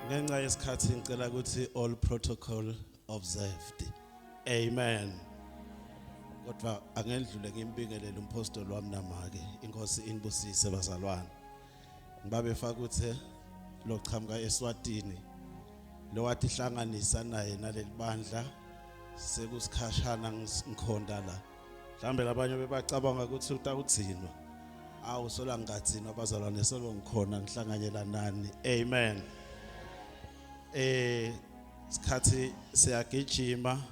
Ngenxa yesikhathi ngicela ukuthi all protocol observed. Amen. Kodwa angendlule ngimbingelele umpostoli wami namake inkosi inibusise bazalwane. Ngibabe faka ukuthi lochamuka eSwatini lo wathi hlanganisa naye naleli bandla sekusikhashana ngikhonda la. Mhlambe labanye bebacabanga ukuthi utawugcinwa. Awu sola ngikagcinwa bazalwane solo ngikhona ngihlanganyela nani. Amen. Eh sikhathi siyagijima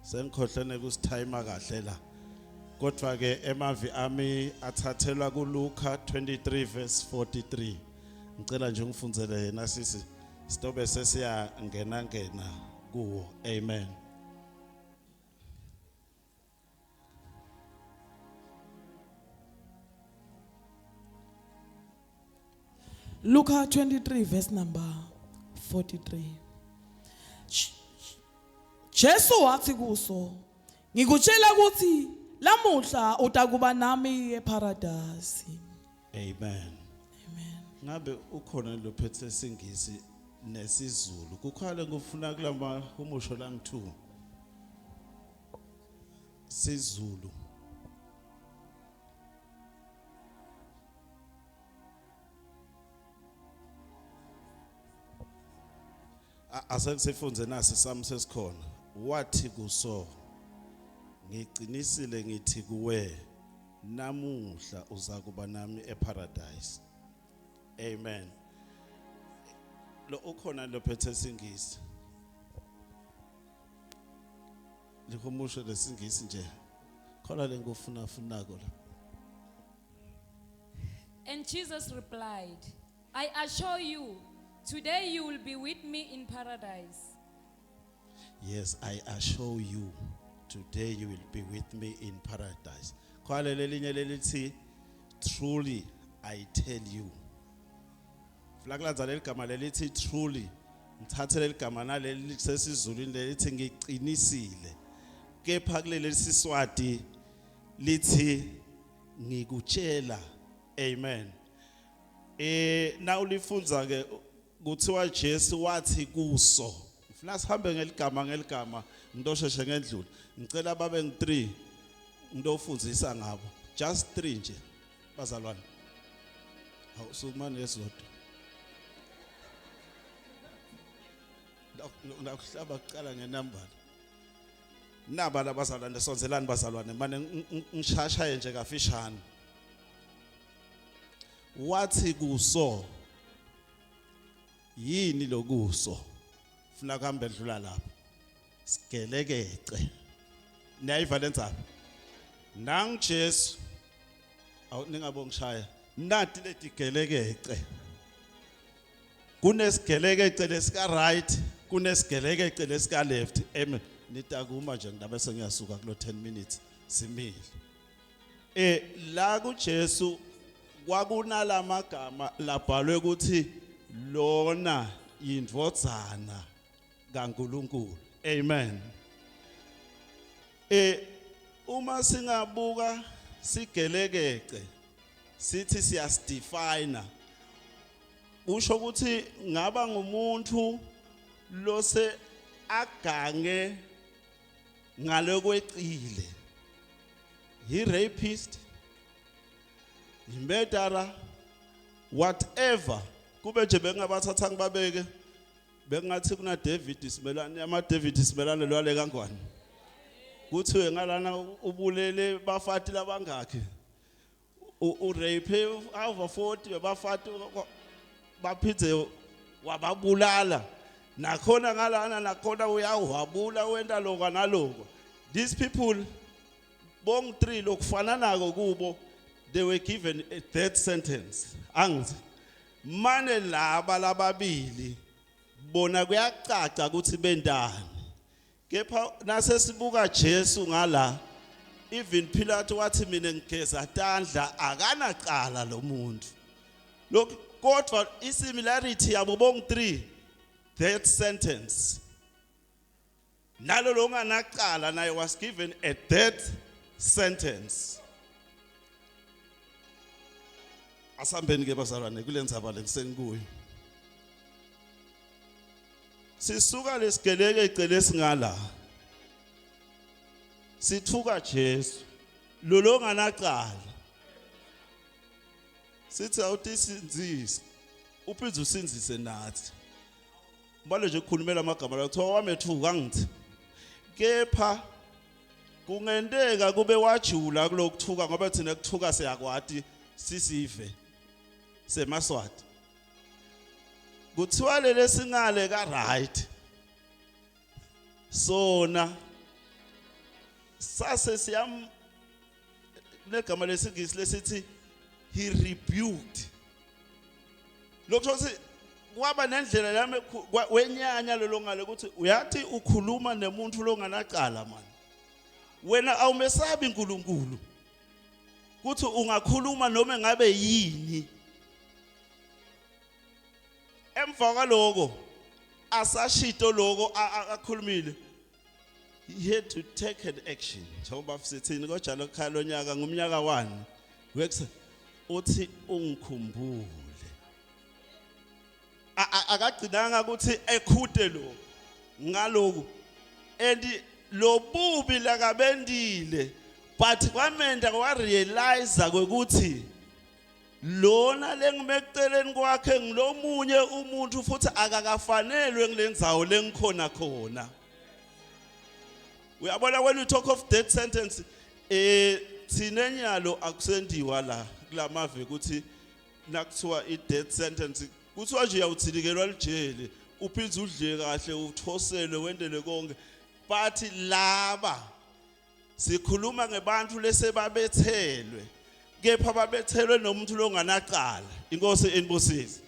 sengikhohlene kusithayima kahle la. Kodwa ke emavi ami athathelwa kuLuka 23 verse 43. Ngicela nje ungifundzele yena sisi sitobe sesiyangena ngena kuwo. Amen. Luka 23 verse number 43. Jesu wathi kuso, ngikutshela ukuthi lamuhla utakuba nami eparadise. Amen. Amen. Ngabe ukhona lophethe singisi nesiZulu. Kukhale ngifuna kulama humusho la ngithu. SiZulu. Asekusifunze nasi sami sesikhona. Wathi kuso ngiqinisile ngithi kuwe namuhla uzakuba nami eparadise. Amen. Lo ukhona lophethe singisi. Lihumusho lesingisi nje. Khona lengufuna funako la. And Jesus replied, I assure you, today you will be with me in paradise. Yes, I assure you, today you will be with me in paradise. Khona lelinye lelithi truly I tell you. Funa kulandza leli gama lelithi truly. Ngithathe leli gama naleli sesizulwini lelithi ngiqinisile. Kepha kuleli siswati lithi ngikutshela. Amen. Eh nawulifunza ke kuthiwa Jesu wathi kuso. Ngifuna sihambe ngeligama ngeligama ngitosheshe ngendlula. Ngicela babe ngi3 ngitofundzisa ngabo. Just 3 nje bazalwane. Hawu sukumani esodwa. Ndakuhlaba kuqala ngenamba. Naba labazalwane sonzelani bazalwane mane ngishashaye nje kafishane. Wathi kuso yini lokuso? Funa kuhambe dlula lapho. Sigelekece. Niyayiva lendzaba? Nangu Jesu. Awu ningabongishaya. Nati letigelekece. Kunesigelekece lesika right, kunesigelekece lesika left. Amen. Nitakuma nje ngidabe sengiyasuka kulo 10 minutes simile. Eh la kuJesu kwakunalamagama labhalwe ukuthi lona indvodzana kaNkuluNkulu. Amen. Eh uma singabuka sigelekece sithi siyasidefine kusho ukuthi ngaba ngumuntu lose agange ngalokwecile yi rapist yi murderer whatever kube nje bengabathatha ngibabeke Bengathi kuna David Simelane ama David Simelane lwale kangwane. Kuthiwe ngalana ubulele bafati labangakhi. Urape over 40 bafati baphindze wababulala. Nakhona ngalana nakhona uyawuhabula wenta lokwa naloko. These people bong 3 lokufananako kubo, they were given a death sentence. Angithi mane laba lababili bona kuyacaca ukuthi bentani. Kepha nasesibuka Jesu ngala, even Pilate wathi mina ngigeza tandla, akanacala lo muntu. Lokhu kodwa isimilarity yabo bong 3, death sentence. Nalo longanacala naye was given a death sentence. Asambeni ke bazalwane kulendzaba lengisengikuyo. Sisuka lesigeleke ecele singala. Sithuka Jesu. Lo longanacala. Sithi awutisindzise. Uphindze usindzise nathi. Ubale nje ukukhulumela amagama la kuthiwa wamethuka ngithi. Kepha kungenteka kube wajula kulokuthuka ngoba thina kuthuka siyakwati sisive semaSwati. Kuthiwa lele singale ka right. Sona sase siyam negama lesingisi lesithi he rebuked. Lokho ukuthi kwaba nendlela yami wenyanya lelo ngale ukuthi uyathi ukhuluma nemuntu longanacala man. Wena awumesabi uNkulunkulu. Kuthi ungakhuluma noma ngabe yini. Emva kwaloko asashito lokho akhulumile, he had to take an action. Njengoba sithini kojalo ekhaya lonyaka ngumnyaka wani wex uthi ungikhumbule. Akagcinanga ukuthi ekhute lo ngaloku and lobubi lakabendile, but kwamenda wa realize ukuthi lona lengimekuceleni kwakhe ngilomunye umuntu futhi akakafanelwe ngilendzawo lengikhona khona. Uyabona, when we talk of death sentence, thina nyalo akusendiwa la kulamave ukuthi nakuthiwa i death sentence kuthiwa nje uyawuthilikelwa lijele, uphindze udle kahle, uthoselwe, wendele konke. But laba sikhuluma ngebantu lesebabethelwe, kepha babethelwe nomuntu longanacala. Inkosi inibusise.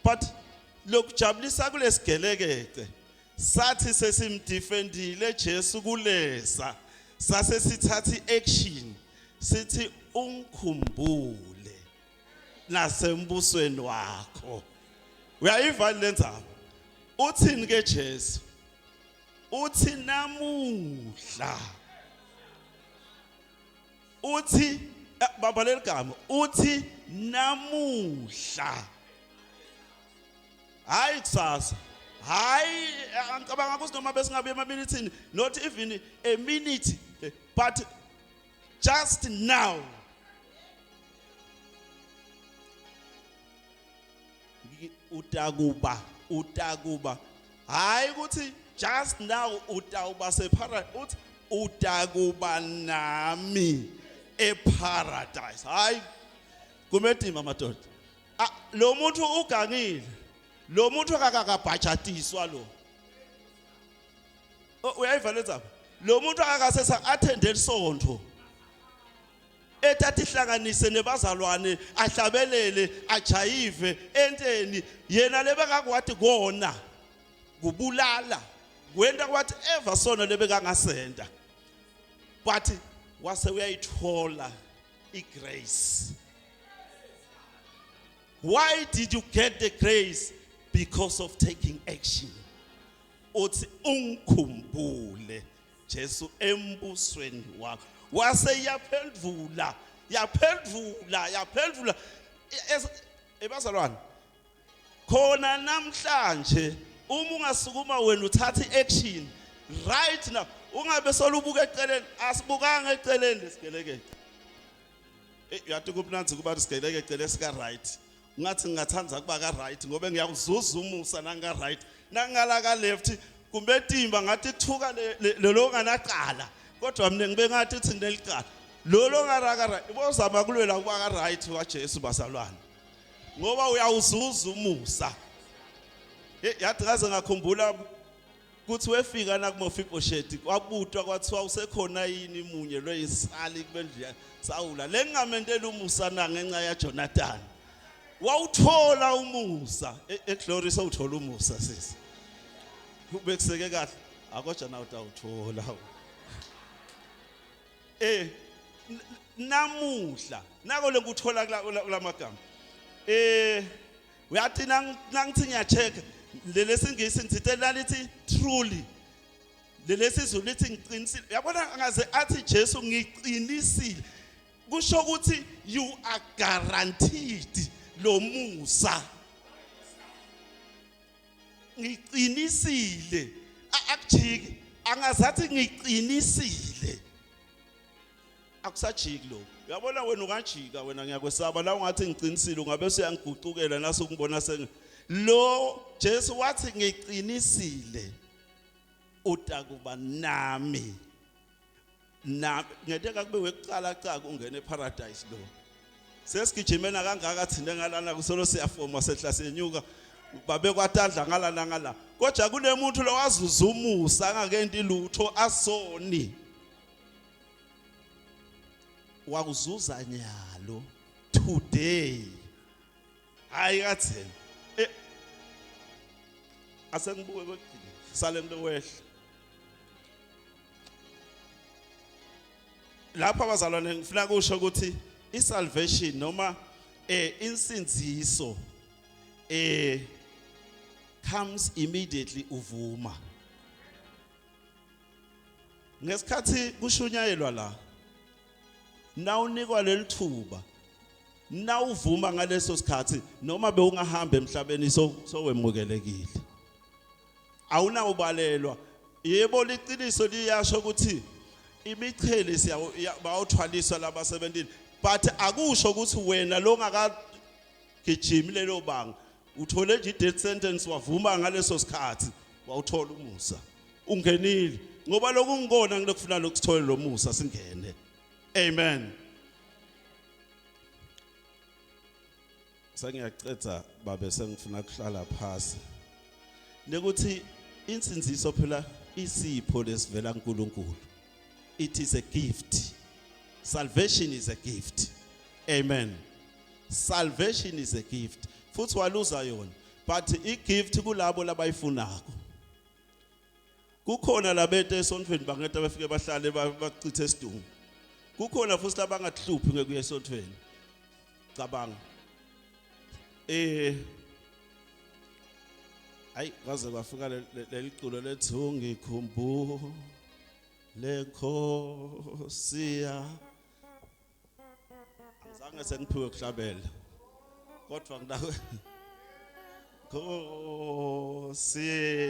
But lokujabulisa kulesigelekece, sathi sesimdefendile Jesu kulesa, sase sithatha iaction, sithi ungikhumbule nasembusweni wakho. Uyayiva lendzaba? Uthini ke Jesu? Uthi namuhla, uthi baba leligama, uthi namuhla, hayi kusasa, hayi angicabanga ukuthi noma besingabe emaminithini, not even a minute, but just now. Utakuba hayi ukuthi just now utawuba separadise, uthi utakuba nami eparadise. Hayi, kumedima madoda. Ah, lo muntu ugangile, lo muntu akakabhajatiswa lo. Uyayiva lenzaba? Lo muntu akakasesa attende isonto ethi ihlanganise nebazalwane, ahlabelele, ajayive enteni. Yena lebekakwati kona kubulala, kwenta whatever sona lebekangasenta, but wase uyayithola igrace. Why did you get the grace? Because of taking action. Uthi ungikhumbule Jesu embusweni wakho. Wase yaphendvula, yaphendvula, yaphendvula. Ebazalwane, khona namhlanje uma ungasukuma wena uthatha iaction right now, ungabe solubuka eceleni. Asibukanga eceleni lesigelekele. Uyathi kumnanzi kuba sigeleke ecele sika right. Ngathi ngingathanda kuba ka right ngoba ngiyakuzuza umusa nanga right, nangala ka left kumbe timba ngathi thuka lelo nganaqala, kodwa mina ngibe ngathi thi nelicala. Lo longaraka bozama kulwela kuba ka right waJesu bazalwane. Ngoba uyawuzuza umusa. Hey yathi ngaze ngakhumbula kuthi wefika na kuMofibosheti kwabutwa kwathiwa usekhona yini munye loyinsali kubendlu Sawula lengingamentela umusa na ngenxa yaJonathan. Wawuthola umusa eGlory sewuthola umusa sisi. Ubekuseke kahle akoja nawe utawuthola. Eh namuhla nako lengikuthola kulamagama. Eh uyathi nangithi ngiyacheck lelesingisi ngithe lalithi truly lelesizulu lithi ngiqinisile uyabona angaze athi Jesu ngiqinisile kusho ukuthi you are guaranteed lo musa ngiqinisile akujiki angazathi ngiqinisile akusajiki lokho uyabona wena ungajika wena ngiyakwesaba la ungathi ngiqinisile ungabe usuyangigucukela naso ukungibona seng lo Jesu wathi ngiqinisile utakuba nami na ngeke kube wekuqala cha ungena eparadise lo sesigijimena kangaka thina ngalana kusolo siyafoma sehla senyuka babekwatandla ngalana ngala kodwa kunemuntu lowazuza umusa angakenti lutho asoni wakuzuza nyalo today hayi katheni eh asengibuke kwekugcina sale ngilo wehla lapha abazalwane ngifuna kusho ukuthi isalvation noma eh insindziso eh comes immediately uvuma ngesikhathi kushunyayelwa la nawunikwa lelithuba nawuvuma ngaleso sikhathi noma bewungahamba emhlabeni sowemukelekile awunawubalelwa yebo liqiniso liyasho ukuthi imichele siyabawuthwaliswa labasebentini but akusho ukuthi wena longakagijimi lelo banga uthole nje i-death sentence wavuma ngaleso sikhathi wawuthola umusa ungenile ngoba lokungikona ngilokufuna lokusithole lo musa singene amen Sengiyacetha babe sengifuna kuhlala phasi. Nekuthi insindziso phela isipho lesivela kuNkulunkulu. It is a gift. Salvation is a gift. Amen. Salvation is a gift. Futhi waluza yona. But i gift kulabo labayifunako. Kukhona labete esontfweni bangeta bafike bahlale bachithe isidungu. Kukhona futhi labangahluphi ngekuya esontfweni. Cabanga. Eh Ayi kwaze kwafika leli culo lethi ungikhumbule Nkosi Angizange sengiphiwe kuhlabela. Kodwa ngidakwe Nkosi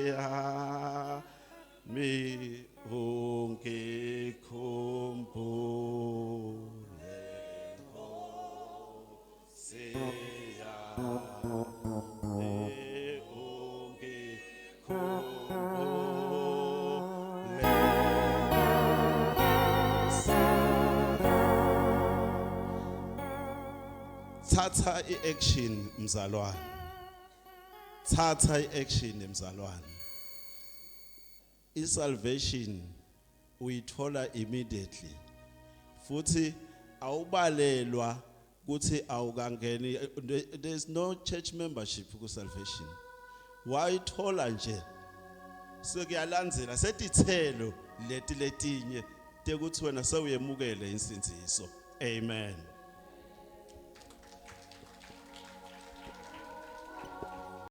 yami ungikhumbule Nkosi yami Thatha iaction mzalwane. Thatha iaction mzalwane. Isalvation uyithola immediately. Futhi awubalelwa kuthi awukangeni there is no church membership ku salvation wayithola nje sekuyalandzela setithelo leti letinye tekuthi wena sewuyemukele insindziso amen.